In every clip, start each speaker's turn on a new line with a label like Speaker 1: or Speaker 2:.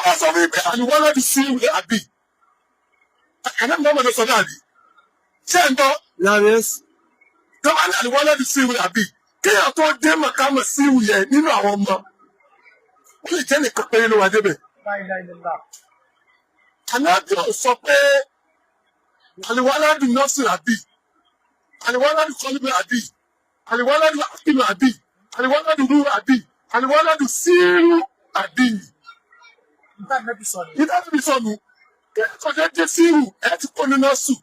Speaker 1: Tọ́wọ́ sọ fún mi pé àlùwọ́lọ́dù sí ìwé àbí. Àná mi lọ́mọdé sọ náà bí. Ṣé ń gbọ́?
Speaker 2: Naam, yes.
Speaker 1: Tọ́wọ́ ní àlùwọ́lọ́dù sí ìwé àbí. Kéèyàn tó dé màkàmà sí ìwé yẹn nínú àwọn ọmọ. Ó lè jẹ́ nìkan péré ló wà débẹ̀. Ànábì ò sọ pé àlùwọ́lọ́dù nọ́ọ̀sì àbí. Àlùwọ́lọ́dù kọ́lùbù àbí. Àlùwọ́lọ́dù àkìlù àbí. Àlùwọ́lọ́dù rú àbí. Àlùwọ́lọ́dù sírú àbí. Ìdájọ́ mi sọnù. Kẹ́kọ̀ọ́ jẹ́ sírù, ẹ ti kó ní nọ́ọ̀sù,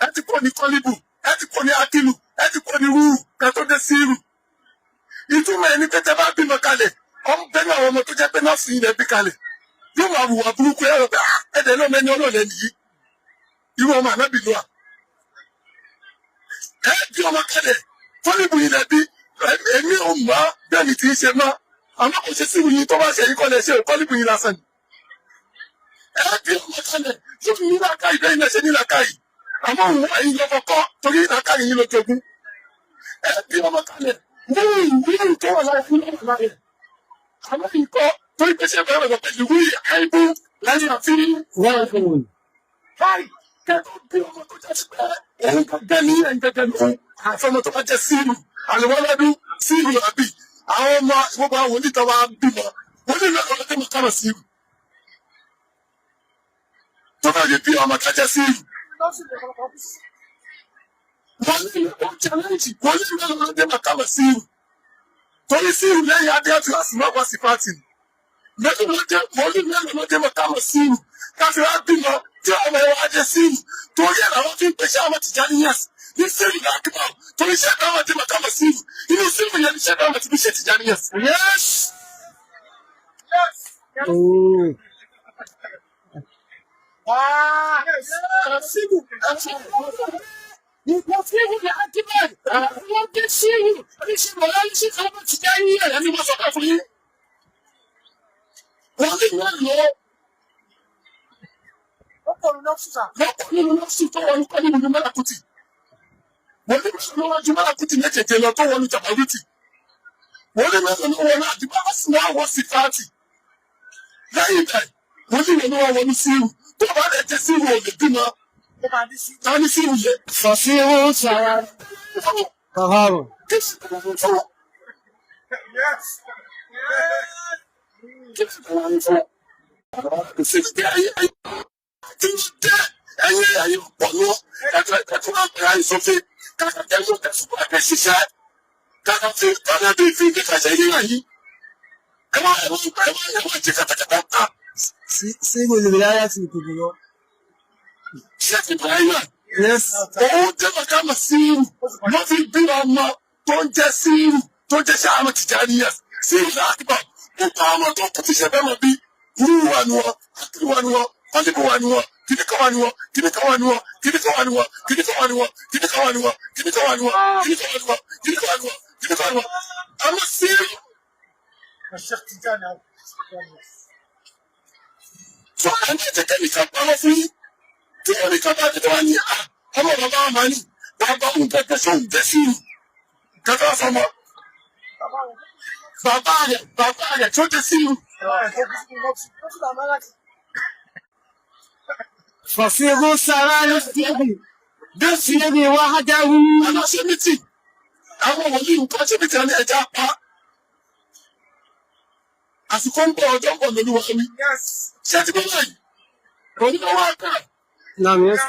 Speaker 1: ẹ ti kó ní kọ́líbù, ẹ ti kó ní akílù, ẹ ti kó ní rúrù, kẹ́ tó dé sírù. Ìtumọ̀ ẹni pé tẹ́ bá bímọ kalẹ̀, ọmọ bẹ́ẹ̀ ní àwọn ọmọ tó jẹ́ pé nọ́ọ̀sì yìí lẹ bí kalẹ̀. Yóò máa hùwà burúkú ẹ rọ pé "Ah, ẹ̀dẹ̀ náà mẹ́ni ọlọ́ọ̀lẹ́ nìyí. Irú ọmọ ànábì ló wà. Ẹ bí ọmọ kalẹ̀, kọ́líbù yìí lẹ bí, èmi ò mọ̀ bẹ́ẹ̀ ni tí ń ṣe mọ́. Àmọ́ kò ṣe sírù yìí tó bá ṣe yìí kọ́ lẹ ṣe kọ́líbù yìí lásán ni. Ẹ bí ọmọ kalẹ̀ yóò ní làákàyè bẹ́ẹ̀ ni ṣe ní làákàyè, àmọ́ òun ẹ̀yin lọ́kọ̀ kọ́ torí làákàyè yín ló jogún. Ẹ bí ọmọ kalẹ̀, wúrù wúrù tó wà lára fún lọ́wọ́ lára àmọ́ ìkọ́ torí pé ṣé bẹ́ẹ̀ rẹ̀ pẹ̀lú wúrì àìbú lẹ́yìn àfi
Speaker 2: Welcome.
Speaker 1: báyìí kẹ́kọ̀ọ́ bí ọmọ tó jẹ́ sí pé òun gẹ́gẹ́ ní ẹ̀yìn gẹ́gẹ́ ní àfọmọ tó bá jẹ́ síìrù àlùwọ́lọ́dún síìrù àbí àwọn ọmọ gbogbo àwọn onítọ̀ wa bímọ wọ́n nílò ọlọ́dún mọ̀ kárọ̀ síìrù tó bá yẹ bí ọmọ kájẹ́ síìrù. Wọ́n ní ó challenge wọ́n ní ìlànà ọdẹ màkàmà síìrù torí síìrù lẹ́yìn adéhàtú àsìmọ́ wá sí fàtì mélòó ló dé wọ́n ní mélòó ló dé màkàmà síìrù káfí wá bímọ tí ọmọ ẹ̀ wá jẹ síìrù torí ẹ̀ làwọn fi ń pèsè àwọn Tìjàníyàs ní síìrù lákìmọ̀ torí iṣẹ́ káwọn dé màkàmà síìrù inú síìrù yẹn ní iṣẹ́ káwọn ti fi ṣe Tìjàníyàs.
Speaker 2: Yes. Oh.
Speaker 1: Wọ́n dé síìrù ní ṣe mọ̀lá ní ṣe káwọn Tìjàníyàs ẹni wọ́n sọ́kà fún yín. Wọ́n ní mélòó lọ́pọ̀ nínú nọ́ọ̀sì tó wọnú kọ́ nínú mẹ́làkùtì. Wọ́n ní mélòó lọ́wọ́jú mẹ́làkùtì méjèèjì lọ tó wọnú jàbáwìtì. Wọ́n ní mélòó ló wọnú àdìbò àsìmọ́ àwọ̀ sí fáàtì. Lẹ́yìn bẹ́ẹ̀, wọ́n ní mélòó wọnú síìrù. Tó bá lè jẹ́ síìrù ò lè bímọ. Ta ní síìrù yẹ?
Speaker 2: Fasiru sara. Taharu.
Speaker 1: Kí sì tó wọ́n fún? Kí sì tó wọ́n fún? Sí pé ayé ayé tí ń jẹ́ ẹ̀yìn ẹ̀yìn ọ̀pọ̀lọ́ ẹ̀tọ́ máa ń pè àìsòfin kàkà jẹ́ yóò tẹ̀sùn ẹ̀kẹ́ ṣiṣẹ́ kàkà fi kàkà bí fi kíkà ṣe yíyà yìí. Ẹ wá ẹ wá ẹ wá ẹ wá jẹ kàtàkàtà ta.
Speaker 2: Siru al-wilayati al-kubra.
Speaker 1: Ṣé ti bẹ̀rẹ̀ yà?
Speaker 2: Yes.
Speaker 1: Òun jẹ́ màkàmà síìrù wọ́n fi bí ọmọ tó ń jẹ́ síìrù tó ń jẹ́ sáàmù Tìjàníyà síìrù láàkìbà gbogbo ọmọ tó kù ti ṣe bẹ́ẹ̀ mọ̀ bí wúrú wà ní wọn, akíri wà ní wọn, kọ́líbù wà ní wọn, kìnìkan wà ní wọn, kìnìkan wà ní wọn, kìnìkan wà ní wọn, kìnìkan wà ní wọn, kìnìkan wà ní wọn, kìnìkan wà ní wọn, kìnìkan wà ní wọn, kìnìkan wà ní wọn, kìnìkan wà ní wọn. Àmọ́ síìrù tó à ń tètè kẹ́nìkan parọ́ fún yín tí wọ́n ní kábàá tètè wá ní à ọmọ bàbá wa máa ní bàbá òun gẹ́gẹ́ sóhun jẹ́ síìrù kẹfẹ́ fọmọ bàbá rẹ̀ tó jẹ́ síìrù.
Speaker 2: Fasiru sara al-sirri. Bisiri wahdahu.
Speaker 1: Àlọ́ ṣe mítì àwọn wòlíì nǹkan ṣe mítì ní ẹja pa àsìkò ń bọ̀ ọjọ́ ń bọ̀ lórí wa wí. Ṣé ti bọ́ báyìí? Òní ló wá kà.
Speaker 2: Naam, yes.